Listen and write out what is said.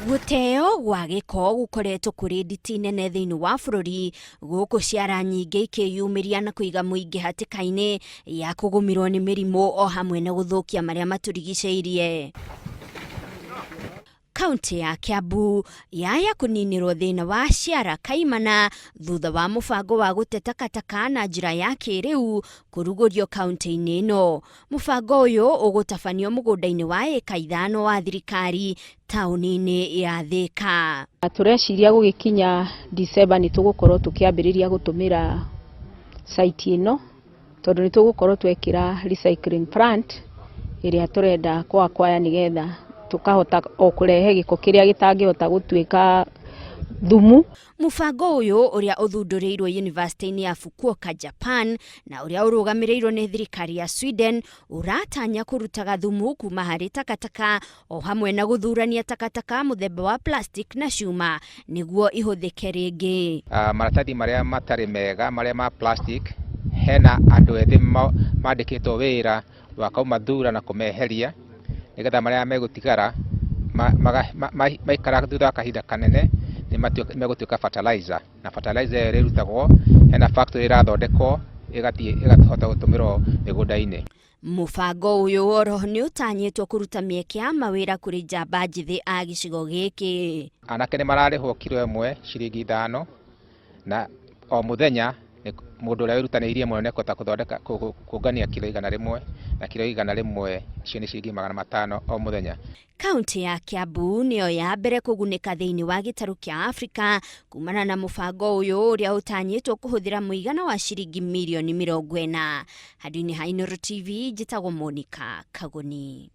Gũteo gwa gĩko gũkoretwo kũrĩ nditi nene thĩinĩ wa bũrũri gũkũ ciara nyingĩ ikĩyumĩria na kũiga mũingĩ hatĩka-inĩ ya kũgũmĩrwo nĩ mĩrimũ o hamwe na gũthũkia marĩa matũrigicĩirie. Kauntĩ ya Kiambu yaya kũninĩrwo thĩna wa ciara kaimana thutha wa mũbango wa gũte takataka na njĩra ya kĩrĩu kũrugũrio kauntĩ-inĩ ĩno. Mũbango ũyũ ũgũtabanio mũgũnda-inĩ wa ĩka ithano wa thirikari taũni-inĩ ya Thĩka. Tũreciria gũgĩkinya December nĩ tũgũkorwo tũkĩambĩrĩria gũtũmĩra site ĩno tondũ nĩ tũgũkorwo twekĩra recycling plant ĩrĩa tũrenda kũ acquire nĩgetha tũkahota o kũrehe gĩko kĩrĩa gĩtangĩhota gũtuĩka thumu. Mũbango ũyũ ũrĩa ũthundũrĩirwo yunivasĩtĩ-inĩ ya Fukuoka, Japan, na ũrĩa ũrũgamĩrĩirwo nĩ thirikari ya Sweden, ũratanya kũrutaga thumu kuma harĩ takataka o hamwe na gũthurania takataka mũthemba wa plastic na cuma nĩguo ihũthĩke rĩngĩ. Maratathi marĩa matarĩ mega marĩa ma plastic, hena andũ ethĩ mandĩkĩtwo wĩra wa kũmathura na kũmeheria nĩgetha marĩa megũtigara maikara thutha wa kahinda kanene nĩ megũtuĩka fertilizer, na fertilizer ĩyo ĩrĩrutagwo, hena factory ĩrathondekwo ĩgathiĩ ĩkahota gũtũmĩrwo mĩgũnda-inĩ. Mũbango ũyũ oro nĩ ũtanyĩtwo kũruta mĩeke ya mawĩra kũrĩ njamba njĩthĩ a gĩcigo gĩkĩ. Anake nĩ mararĩhwo kiro ĩmwe ciringi ithano na o mũthenya mũndũ ũrĩa wĩrutanĩirie mũno nĩ ekũhota gũthondeka kũngania kiro 100 na kiro 100 icio nĩ ciringi 500 o mũthenya. Kauntĩ ya Kiambu nĩyo ya mbere kũgunĩka thĩinĩ wa gĩtarũ kĩa Afrika kumana na mũbango ũyũ ũrĩa ũtanyĩtwo kũhũthĩra mũigana wa ciringi mirioni 40. Handũ-inĩ ha Inooro TV njĩtagwo Monica Kagoni.